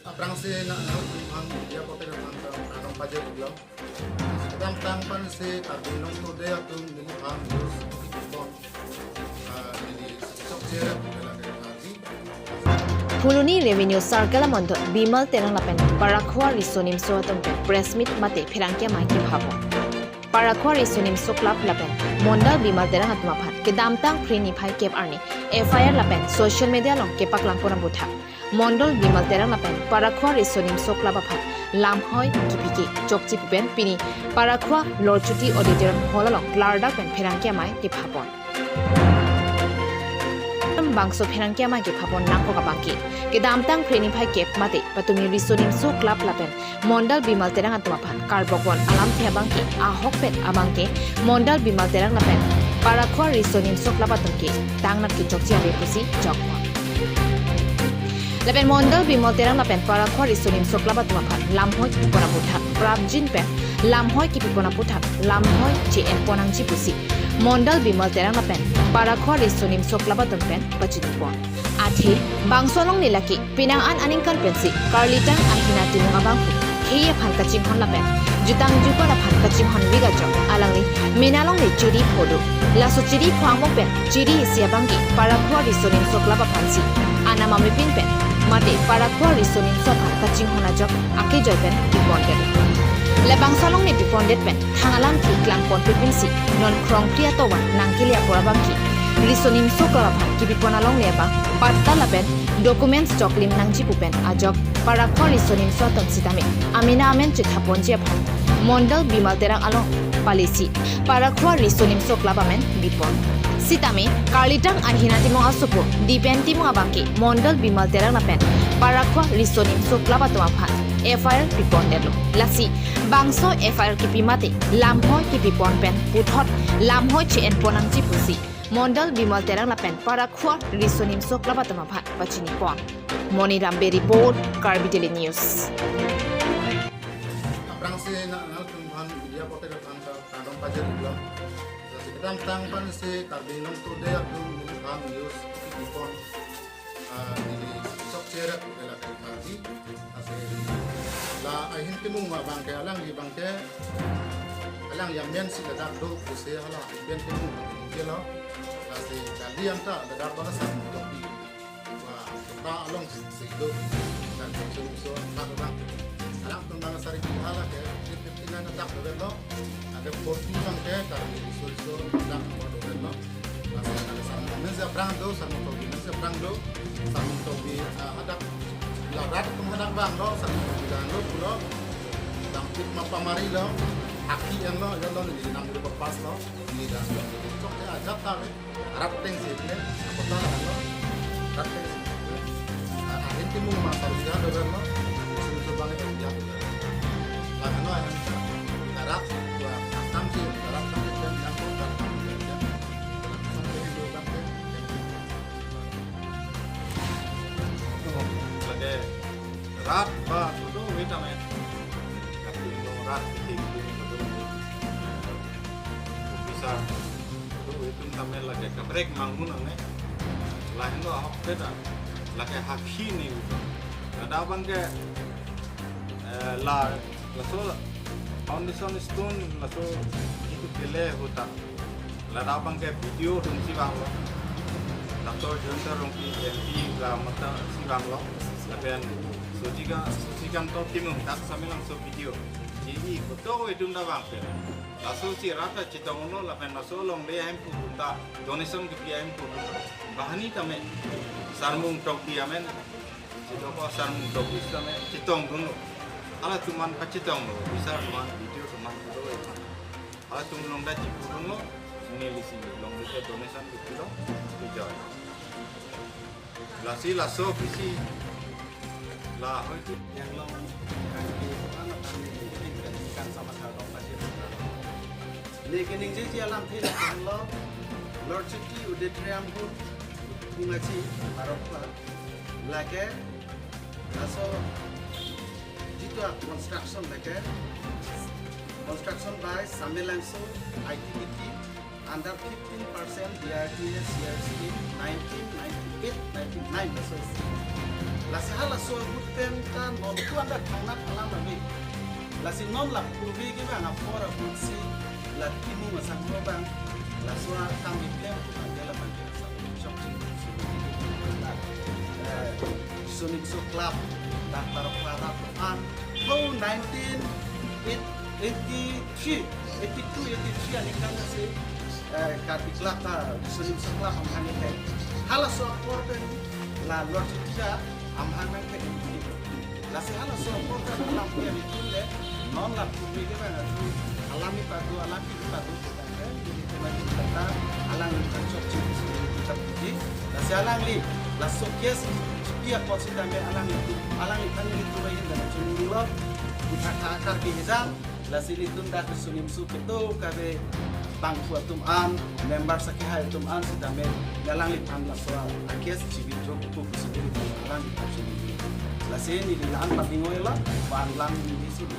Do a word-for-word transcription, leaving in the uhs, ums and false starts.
Aphrangsi na na tum aphan media korte aphan ta kardom pajir iklo. Kedamtang aphansi Karbi Anglong Today atum neliphan news kipon, ah, neli chokche ra pela ke Karbi. Phuloni Revenue Circle amondol Bimal Terang lapen Parakhua Riso Nimso atum pen press meet mate pherangke amei kephapon. Parakhua Riso Nimso Club lapen Mondol Bimal Terang atum aphan kedamtang Phre niphai kep arni F I R lapen social media along kepaklang pon aputhak Mondol Bimal Terang lapen Parakhua Riso Nimso Club aphan lamhoi kipike chokche pu pen pini Parakhua Lorchuti Auditorium Hall along klardak pen pherangke amei kephapon. Bangso pherangke amei kephapon nangkok abangke, kedamtang Phre niphai kep mate patumi Riso Nimso Club lapen Mondol Bimal Terang atum aphan karbok pon alamthe abangke ahokpet abangke Mondol Bimal Terang lapen Parakhua Riso Nimso Club atum ke tangnat kechokche ave pusi jokpon. Lapen Mondol Bimal Terang lapen Parakhua Riso Nimso Club atum aphan lamhoi kipon aputhak prapjin pen lamhoi kipipon aputhak lamhoi che-en pon nangji pusi Mondol Bimal Terang lapen Parakhua Riso Nimso Club atum pen pachini pon. Athe bangso along nelake penang an aningkan pensi Karlitang Ahina Timung abang hu khei aphan kachinghon lapen jutang jupat aphan kachinghon vik ajok alangli mena along le chiri pho do. Laso chiri pho angbong pen chiri isi abangke Parakhua Riso Nimso Club aphansi anam amepin pen mate Parakhua Riso Nimso aphan kachinghon ajok akejoi pen pipondet. Labangso along ne pipondet pen thang alamthe klang pon pepinsi non Khrongphli atovar nangkele apor abangke Riso Nimso Club aphan kipipon along le abang patta lapen documents choklim nangji pu pen ajok Parakhua Riso Nimso atum sitame amena amen chethaponji aphan Mondol Bimal Terang along palisi Parakhua Riso Nimso Club amen bipon. Sitame Karlitang Ahina Timung asopo Dipen Timung abangke Mondol Bimal Terang lapen Parakhua Riso Nimso Club atum aphan F I R pipondetlo. Lasi bangso F I R kipi mate lamhoi kipipon pen puthot lamhoi che-en pon nangji pusi Mondol Bimal Terang lapen Parakhua Riso Nimso Club atum aphan pachini pon. Moni Rambe report, Karbi Daily News. Aphrangsi na na tum aphan media korte aphan ta kardom pajir iklo. Kedamtang aphansi Karbi Anglong Today atum neliphan news kipon, ah, neli chokche ra pela ke Karbi. Lasi la Ahin Timung abangke alangli abangke alangli amen si ladak do pusi hala Dipen Timung abangke lo. Lasi kali anta ladak bangsa topi. Wah, ta along si do. Dan so so tak bang. Alangtum bang sari di hala ke fifty nine adak doverlo. Ada forty abangke Karbi Riso Nimso adak doverlo. Lasi ada sarmung amen si aphrang do, sarmung tobi amen si aphrang do, sarmung tobi, ah, adak la rat atum adak vanglo, sarmung tobi dan lo pulo, dangpik ma pamari lo, haki enlo, ya lo, neli nang do papas lo, neli dan lo. Chokche ajat ta ve, rat ateng si ne, kota lo, rat ateng si ne. Ah, Ahin Timung ma sar dia doverlo, sini coba ne dia doverlo. Lahenlo ahem sa, rat, dua, tam si, rat tam si, yang kota tam si. Lake rat ba tutu wait a minute. Tapi lo rat kiting kiting tutu. Bisa tutu wait tame lake kaprek mangmun ang ne. Lahenlo ahok beda. Lake hakhi ne. Ada abangke, eh, la laso foundation stone laso itu kele ahut ta. Ladak abangke B D O atum si vanglo. Doctor Jayanta Rongpi M P la mata si vanglo. Lapen Sujika, Sujikanto Timung dak Samelangso B D O. J E koto atum ta vangpen. Laso si rat ta chetonglo lapen laso along le ahemphu atum ta donation kepi ahemphu atum. Banghini tame sarmung tokbi amen. Sitoko sarmung tokbi tame chetongdunlo. Halatum an pachetonglo. Bisa atum an B D O atum an kedo atum. Halatum along ta chipudunlo. Neli si along le donation kepilo. Kejoi. Lasi laso pisi lahoi tu. Yang long kan di mana kan di kan sama kardom pajir. Neli keningjeji alamthe lahenlo. Lorchuti Auditorium Hall, Pungachi, Parakhua. Lake laso jitu a construction lake, construction by Samelangso I T B T under fifteen percent D R D A C R scheme nineteen ninety-eight ninety-nine laso scheme. Lasi halaso ahut pen ta non kuan dak thangnat alam ave. Lasi non la purvi kevang apor ahut si la Timung asangho abang laso akam keklem pu abang ke la abang ke laso chokche, eh, Sonimso Club dak Tarapara an ho nineteen eighty-three, eighty-two, eighty-three aningkan si, eh, Karbi Club ta Sonimso Club amahang ke. Halaso apor pen la Lord Jutija amahang nangkethek. Lasi halaso apor pen alam ke bikin le non la purvi kevang atu alam ipado, alam ipado. Alangli aphan chokche, lasi alangli laso case chipi apot sitame alangli, alangliphan nelitum ahin dam chunilo, puthak thakar kehijang. Lasi nelitum dak Sonimso kedo kave bangphu atum an, member sakehai atum an sitame alangliphan laso a-case chibi jok pu sitame alangliphan chunilo. Lasi neli la-an pabingoi lo, van lang neli suli.